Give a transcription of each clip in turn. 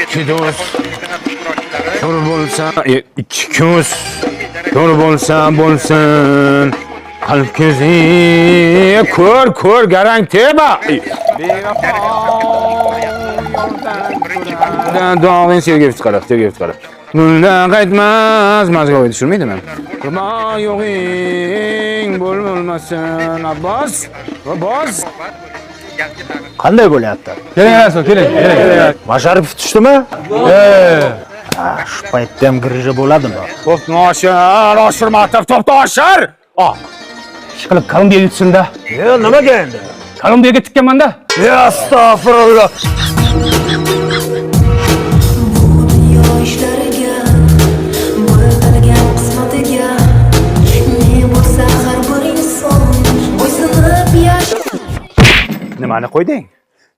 Ikki do'st ko'r bo'lsa, ikki ko'z ko'r bo'lsa bo'lsin. Qalb ko'zi ko'r ko'r garang teba. Dog'in sevgi chiqarib, sevgi chiqarib. Bundan qaytmas, mazga tushirmaydimi? Qurbon yo'g'ing bo'lmasin, Abbos. Abbos. Qanday bo'lyapti? Keling Rasul, keling, keling. Masharipov tushdimi? Ha, shu paytda ham grija bo'ladimi? To'pni oshir, oshirmatov to'pni oshir. Ah, Ishqilib Kolumbiya yutsin-da. E, nimaga endi? Kolumbiyaga tikkanman-da. E, astag'firulloh. Bu dunyo ishlariga, bo'lgan qismatiga ne bo'lsa har bir inson bo'ysunib yash Nimani qo'yding?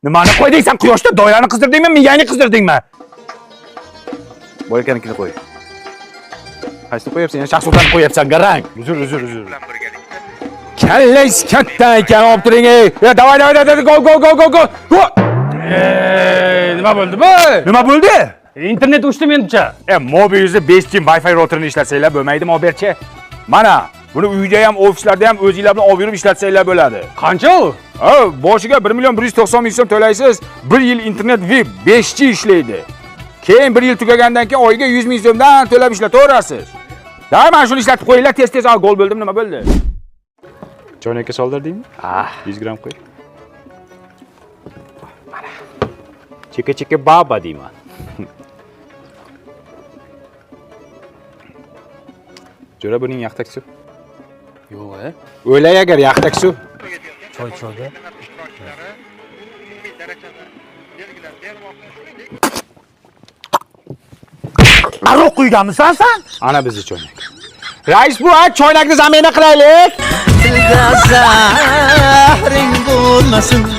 Nimani qo'yding? Sen quyoshda doirani qizdirdingmi, miyangni qizirdingmi? Boyakanikini qo'y. Qaysini qo'yapsan? Yana Shahzo'dani qo'yapsan, garang. Uzr, uzr, uzr. Kallangiz katta ekan, olib turing ey. Ya, davay, davay, davay, go, go, go, go, go. Go. Nima bo'ldi bu? Nima bo'ldi? Internet o'chdi menimcha. Mobiuzni 5G Wi-Fi routerini ishlatsanglar bo'lmaydimi, oberchi? Mana, buni uyda ham, ofislarda ham o'zinglar bilan olib yurib ishlatsanglar bo'ladi. Qancha u? Ha, boshiga 1 million 190 ming so'm to'laysiz, 1 yil internet VIP 5G ishlaydi. Keyin 1 yil tugagandan keyin oyiga 100 ming so'mdan to'lab ishlataverasiz. Da, mana shuni ishlatib qo'yinglar, tez-tez. Ha, gol bo'ldim, nima bo'ldi? Choynakka soldirdingmi? Ah, 100 gram qo'y. Mana. Cheka-cheka baba deyman. Jo'ra buning yaxtak suv. Yo'q, e. O'lay agar yaxtak suv. Choy choyga. Aroq quyganmisan sen? Ana bizni choynak. Rais bu, ha, choynakni zamena qilaylik. Tilda zahring bo'lmasin.